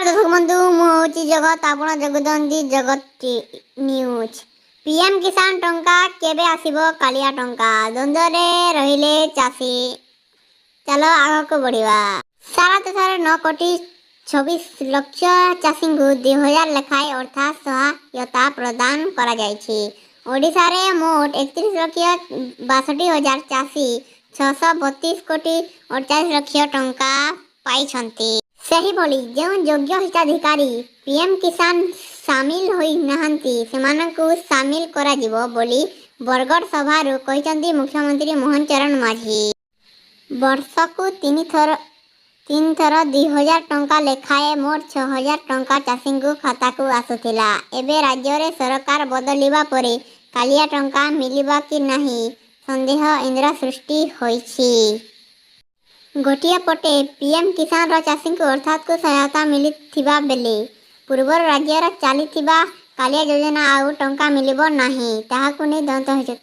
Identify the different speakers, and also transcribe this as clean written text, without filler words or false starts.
Speaker 1: ଦର୍ଶକ ବନ୍ଧୁ, ମୁଁ ହେଉଛି ଜଗତ, ଆପଣ ଦେଖୁଛନ୍ତି ଜଗତ ନ୍ୟୁଜ୍। ପିଏମ୍ କିଷାନ ଟଙ୍କା କେବେ ଆସିବ? କାଳିଆ ଟଙ୍କା ଦ୍ୱନ୍ଦ୍ୱରେ ରହିଲେ ଚାଷୀ। ଚାଲ ଆଗକୁ ବଢ଼ିବା। ସାରା ଦେଶରେ 9 କୋଟି 26 ଲକ୍ଷ ଚାଷୀଙ୍କୁ 2000 ଲେଖାଏଁ ଅର୍ଥ ସହାୟତା ପ୍ରଦାନ କରାଯାଇଛି। ଓଡ଼ିଶାରେ ମୋଟ 31 ଲକ୍ଷ 62 ହଜାର ଚାଷୀ 632 କୋଟି 48 ଲକ୍ଷ ଟଙ୍କା ପାଇଛନ୍ତି। ସେହିଭଳି ଯେଉଁ ଯୋଗ୍ୟ ହିତାଧିକାରୀ ପିଏମ୍ କିଷାନ ସାମିଲ ହୋଇନାହାନ୍ତି, ସେମାନଙ୍କୁ ସାମିଲ କରାଯିବ ବୋଲି ବରଗଡ଼ ସଭାରୁ କହିଛନ୍ତି ମୁଖ୍ୟମନ୍ତ୍ରୀ ମୋହନ ଚରଣ ମାଝୀ। ବର୍ଷକୁ ତିନିଥର ତିନିଥର 2000 ଟଙ୍କା ଲେଖାଏଁ ମୋଟ 6000 ଟଙ୍କା ଚାଷୀଙ୍କ ଖାତାକୁ ଆସୁଥିଲା। ଏବେ ରାଜ୍ୟରେ ସରକାର ବଦଳିବା ପରେ କାଳିଆ ଟଙ୍କା ମିଳିବ କି ନାହିଁ, ସନ୍ଦେହ ଇନ୍ଦ୍ର ସୃଷ୍ଟି ହୋଇଛି। ଗୋଟିଏ ପଟେ ପିଏମ୍ କିଷାନର ଚାଷୀଙ୍କୁ ଅର୍ଥାତ୍ ସହାୟତା ମିଳିଥିବା ବେଳେ ପୂର୍ବରୁ ରାଜ୍ୟରେ ଚାଲିଥିବା କାଳିଆ ଯୋଜନା ଆଉ ଟଙ୍କା ମିଳିବ ନାହିଁ, ତାହାକୁ ନେଇ ଦ୍ୱନ୍ଦ୍ୱ ହୋଇଛି।